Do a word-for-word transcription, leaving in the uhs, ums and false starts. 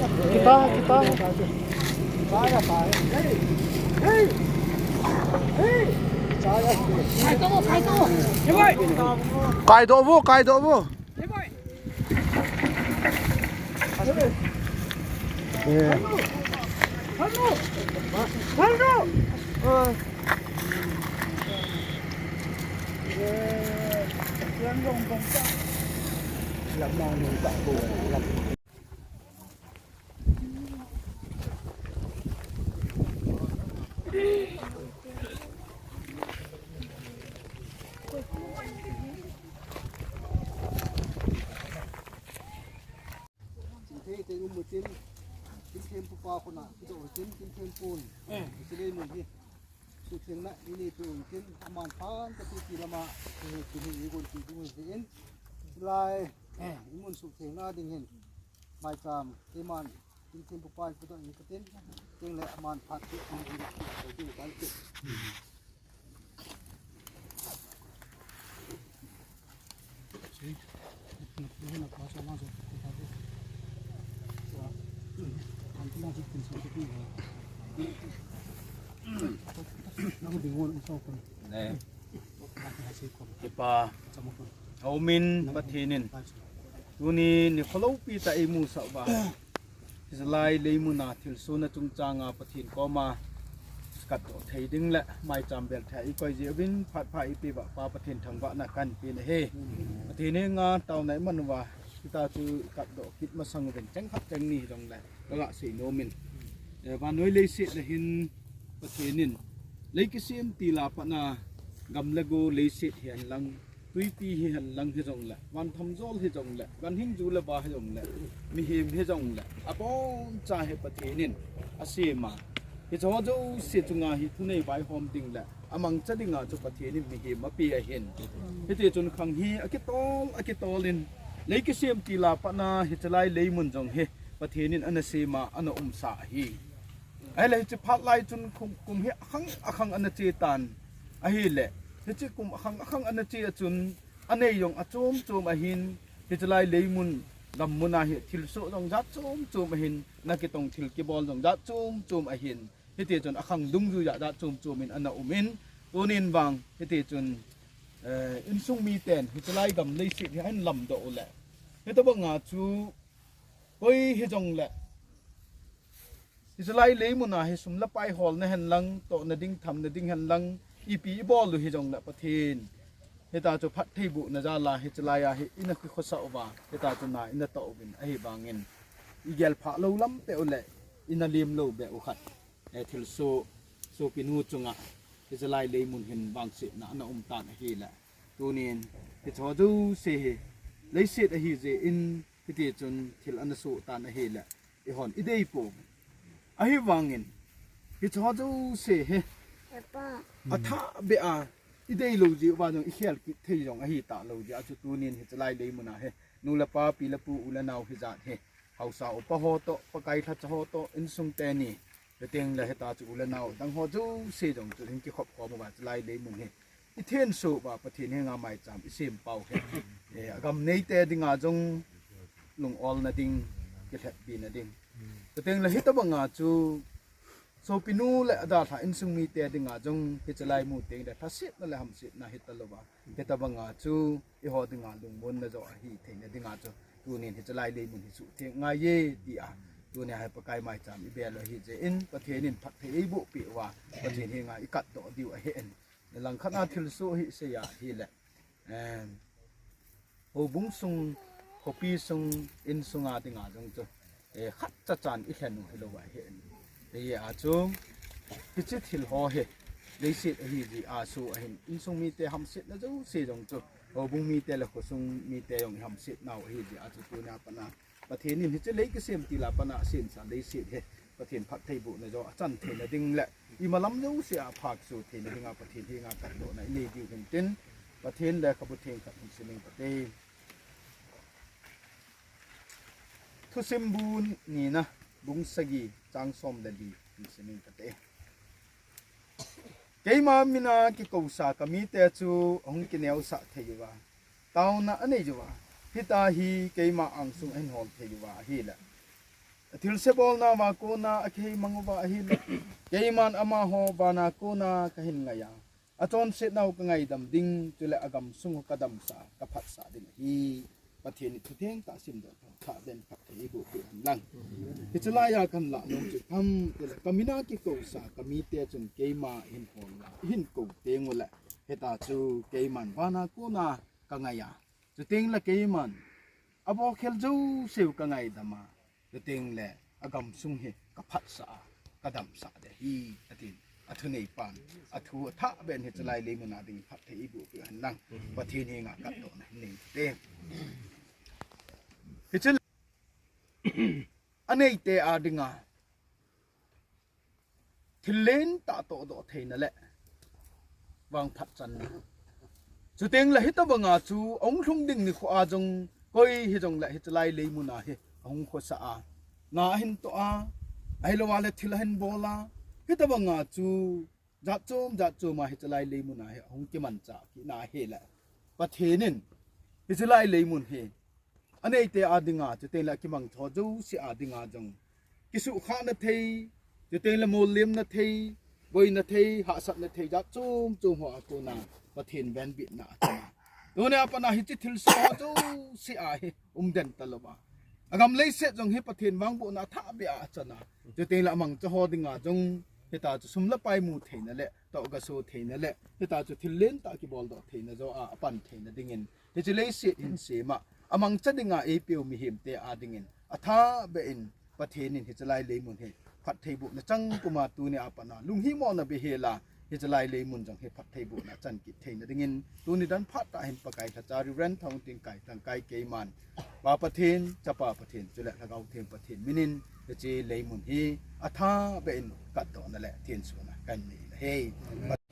Kita, kita. Kaidoh vo, kaidoh vo. Thei te um tin, tin them pu pa ko na, ki do tin, tin them pun. Sile mun hi. Suhthengna ini tu kin aman phan ka ti ti lama, eh, kini i gon ti tu in. Lai, eh, imun suhthengna ding hin. Maicham, iman, tin tin pu pai pu dang in ka tin. Tin le aman phan ti ti ti ti ti ti. Kipa, aumin Pathen in tuni ni kholou pi ta imu sa uva. Hiche lai leimun a thilsoh na chungchang a Pathen koma katdoh thei ding le maicham bel thei i koi jeh uvin phat pha i pe uva Pa Pathen thangvahna kan pe na hi. Pathen henga taona i man uva, hita chu katdoh kit masang uvin cheng khat cheng ni hi jong le ka ga sei nom in. Eh, vannoi leiset le hin Pathen in lei kisem til a pat na gam le go leiset hi hen lang Tuipi hi hen lang hi jong le, van thom jol hi jong le, ganhing ju le va hi jong le, mihem hi jong le, abon cha hi Pathen in asem a. Hiche ho jouse chunga hi thunei vaihom ding le, amangcha dinga chu Pathen in mihem ape ahin. Hiti chun khang hi akitol, akitol in, lei kisem til a pat na hiche lai leimun jong hi Pathen in ana sem a, ana umsa ahi. Ahile hiche phat lai chun kum, kum hi akhang, akhang ana che tan. Ahile, hiche kum akhang, akhang ana che a chun, anei jong achom chom ahin, hiche lai leimun, gam mun a hi thilsoh jong jat chom chom ahin, ana kitong thil kibol jong jat chom chom ahin, hiti chun akhang dungjui jat jat chom chom in ana um in, tunin vang, hiti chun, eh, insung miten, hiche lai gam leiset hi ahin lamdoh u le. Hitabang a chu, koi hi jong le, Hiche lai leimun a hi sum le pai holna hen lang, tohna ding, thamna ding hen lang, ipi i bol u hi jong le Pathen. Hita chu phattheibohna jal a hiche lai a hi ina kikhosah uva, hita chu na ina toh uvin ahi vangin. I gel phah lou lam peh u le, ina lem lou beh u khat. Eh, thilsoh, sopinu chunga, hiche lai leimun hin vangsetna ana um tan ahile. Tunin, hiche ho jouse hi, leiset ahi jeh in, hiti chun thil ana soh tan ahile. Eihon, i dei pou. Ahivangin, hiche ho jouse hi. Athah beh a, i dei lou jeh uva jong i khel kit thei jong ahi talou jeh a chu tunin hiche lai leimun a hi. Nu le pa, pi le pu, u le nao hijat hi. Haosa upa ho toh, Pakai lhacha ho toh, insung teni. Chuteng le hita chu u le nao, dang ho jouse jong chu hin kikhop khom uva hiche lai leimun hi. I thensoh uva Pathen henga maicham i sem pau hi. Eh, agam neite dinga jong lung olna ding, kilhetpina ding. Chuteng le hitabang a chu sopinu le adalhah insung mite dinga jong hiche lai mu teng le lhasetna le hamsetna hita louva. Hitabang a chu eiho dinga lungmonna jo ahi theina dinga chu tunin hiche lai leimun hi suhtheng ngai e tia. Tunia hi Pakai maicham i bel u ahi jeh in Pathen in phatthei eiboh peh uva. Pathen henga i katdoh diu ahi in. Langkhat a thilsoh hi sei ahile. Em, houbung sung, khopi sung, insung a dinga jong chu, eh, khatcha chan i lhen u hilou ahi in. Hijeh a chu, hiche thil ho hi, leiset ahi jeh a chu ahin, insung mite hamsetna jouse jong chu, houbung mite le khosung mite jong i hamsetnau ahi jeh a chu tunia pat a Pathen in hiche lei kisem til a pat a asemsa leiset hi Pathen phattheibohna jo achan theina ding le imalam jouse a pha kiso theina dinga Pathen henga katdohna i nei diu hin tin Pathen lekhabu theng khat hin sim ing kate. Thusim bu nina bung sagi chang som le li hin sim ing kate. Keima mina kikousa ka mite chu ahung kineosah thei uva, taona anei uva, hitia hi keima angsung ahin hol thei uva ahile. Thilse bolna va kona akihei mang uva ahile, keiman amaho vana kona kahin ngai a, achonsetnau kangaidam ding, chule agamsung ho kadamsah a kaphatsah ding ahi. Pathen in thutheng tah simdoh thah ben phatthei eiboh peh hen lang. Hiche laiya kahin lah nom chu ipi ham itile, kamin a kikousa kamite chun keima eihin hol a, eihin kou teng uleh, hitia chu keiman vana kona kangai a, chutengle keiman abokhel jouseu kangaidam a, chutengle agamsung hi kaphatsah a, kadamsah ding ahi, atin. Athuneipan athu athah ben hiche lai leimun a ding phatthei eiboh peh hen lang, Pathen henga katdohna hin nei te. Hiche aneite a dinga thil lentah tohdoh theina le vangphat channa, chutengle hitobanga chu ahung lhung ding nikho a jong koi hijongle hiche lai leimun a hi ahung khosah a, na ahin toh a, ahilouva le thil ahin bol a, hitobanga chu jat chom jat chom a hiche lai leimun a hi ahung kimanchah kit na ahile, Pathen in hiche lai leimun hi aneite a dinga, chutengle akimangcha ho jouse a dinga jong kisuhkhahna thei, chutengle molliemna thei, boina thei, hahsatna thei jat chom chom ho a kona Pathen venbitna achan a, tunia pat a hiche thilsoh ho jouse a hi umden talouva, agam leiset jong hi Pathen vangbohna athah beh a achan a, chutengle amangcha ho dinga jong hitia chu sum le pai mu theina le tohgaso theina le hitia chu thil lentah kiboldoh theina joh a apan theina dingin, hiche leiset hinsem a amangcha dinga eipeu mihemte a dingin athah beh in Pathen in hiche lai leimun hi phattheibohna chang puma tunia pat a lunghimona beihel a, hiche lai leimun jong hi phattheibohna achan kit theina dingin, tuni dan phat tah hin Pakai lhacha Reverend Thangting Kaitangkai keiman, Pa Pathen, Chapa Pathen, chule Lhagao Theng Pathen minin hiche leimun hi athah beh in katdohna le thensona kahin nei ahi.